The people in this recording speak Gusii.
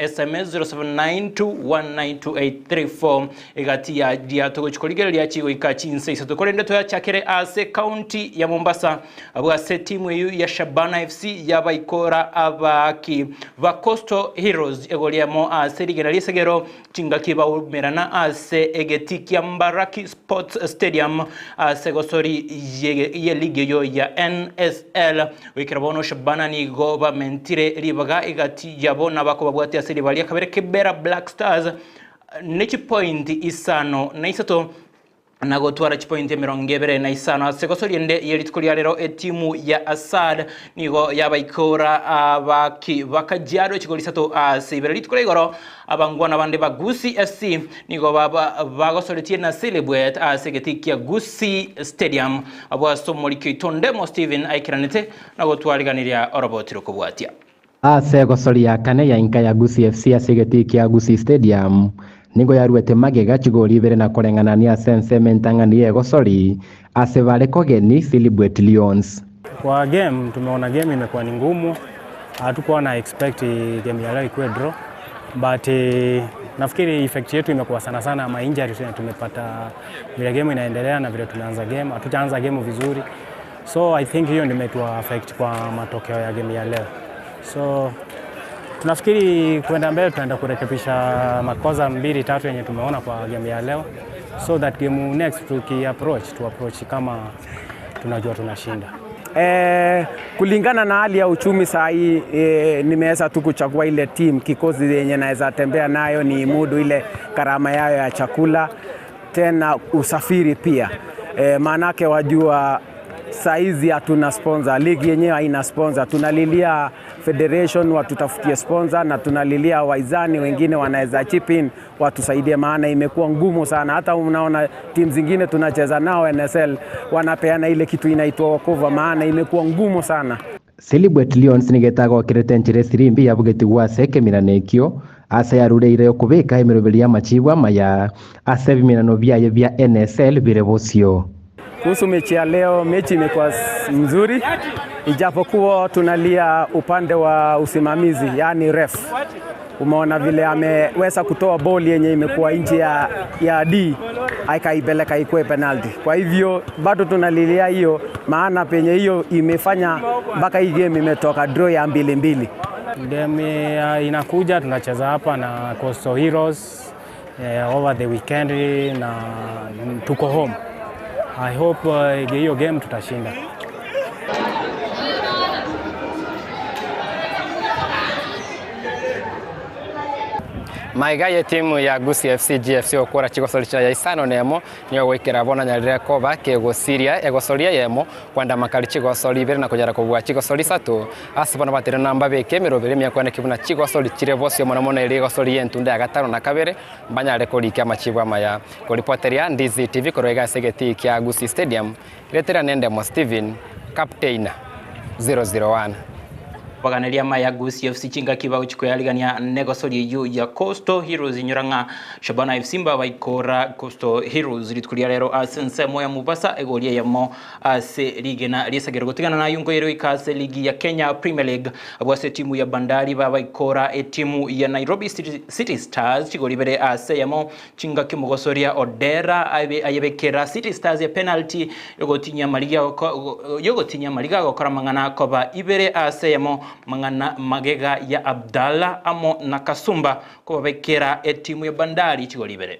SMS 0792192834 egati ya ria togochi korigereria chigoika chinsa isato korende toyachakere ase county ya Mombasa abwo ase timu eyio ya Shabana FC yabaikora abaaki ba Coastal Heroes egoriamo ase rigena riesegero chingaki baumerana ase egeti kia Mbaraki Sports Stadium ase gosori ye ligi eyo ya NSL goikera bono Shabana nigo bamentire ribaga egati yabo nabakobabwatia ase ribaga ria kabere Kibera Black Stars ne chipointi isano na isato na gotwara chipointi 25 ase gosori ende ye rituko ria rero etimu ya Asad nigo yabaikora abaki ba Kajiado chigori isato ase ibere rituko ria igoro abangwana bande ba Gusii FC nigo bagosoretie na Silibwet ase egeti kia Gusii Stadium abwo ase omoriki oito Ndemo Stephen aikeranete na gotwariganiria oroboti rokobwatia. Ase egosori ya kane ya inka ya Gusii FC ase egetii kia Gusii Stadium, nigo yaruete magega chigori ibere na koreng'anania ase ensemo entang'ani y'egosori ase bare kogeni Silibwet Lions. Kwa game tumeona game imekuwa ni ngumu, hatukuwa na expect game ya leo ikuwe draw but nafikiri effect yetu imekuwa sana sana ma injuries tumepata vile game inaendelea na vile tumeanza game, hatujaanza game vizuri, so I think hiyo ndio imetua affect kwa matokeo ya game ya leo. So tunafikiri kwenda mbele tunaenda kurekebisha makosa mbili tatu yenye tumeona kwa game ya leo, so that game next tuki approach tu approach kama tunajua tunashinda. Kulingana na hali ya uchumi saa hii nimeweza tu kuchagua ile team kikosi yenye naweza tembea nayo ni imudu ile gharama yao ya chakula tena usafiri pia. Maanake wajua saa hizi hatuna sponsor, ligi yenyewe haina sponsor. Tunalilia federation watutafutie sponsor na tunalilia waizani wengine wanaweza chip in watusaidie, maana imekuwa ngumu sana. Hata unaona timu zingine tunacheza nao NSL wanapeana ile kitu inaitwa walkover, maana imekuwa ngumu sana. Silibwet Lions nigetagokirete enchera esirimbi yabugetigwa ase ekemirano ekio ase yarureire okobeka emeroberi y'amachibu amaya ase ebimirano biaye bia NSL bire bosio. Kuhusu mechi ya leo, mechi imekuwa mzuri, ijapokuwa tunalia upande wa usimamizi, yani ref. Umeona vile ameweza kutoa boli yenye imekuwa nje ya D akaipeleka ikuwe penalty. Kwa hivyo bado tunalilia hiyo, maana penye hiyo imefanya mpaka hii game imetoka draw ya 2-2. Game inakuja tunacheza hapa na Coastal Heroes over the weekend na tuko home. I hope hiyo game tutashinda. Maiga ye timu ya Gusii FC GFC okora chigosori chia isano nemo niyo gwikira bona nyarire koba kegusiria egosoria yemo kwanda makali chigosori ibere na kujara kobua chigosori isatu ase bona batire namba beke emerobere emiaka ene kibuna chigosori chire bosio mono mono eri egosori yentunda ya gatano na kabere mbanyare korikia amachibu amaya koripoteria Ndizi TV korwa ase egeti kia Gusii Stadium retera nendemo Steven Captain 001. Baganeria maya Gusii FC chingaki bagochikoyarigania negosori eyo ya Coastal Heroes inyorang'a Shabana FC mba baikora Coastal Heroes rituko ria rero ase ensemo ya Mombasa egoria yamo ase rigena riesagero gotigana nayo nkoiro ikase ligi ya Kenya Premier League abwo ase timu ya Bandari babaikora etimu ya Nairobi City Stars chigori bere ase yamo chingaki mogosoria Odera ayebekera City Stars ya penalty yogotinya mariga yogotinya mariga gokora mang'ana koba ibere ase yamo mang'ana magega ya Abdalla amo na Kasumba kobabekera etimu ya Bandari chigori ibere.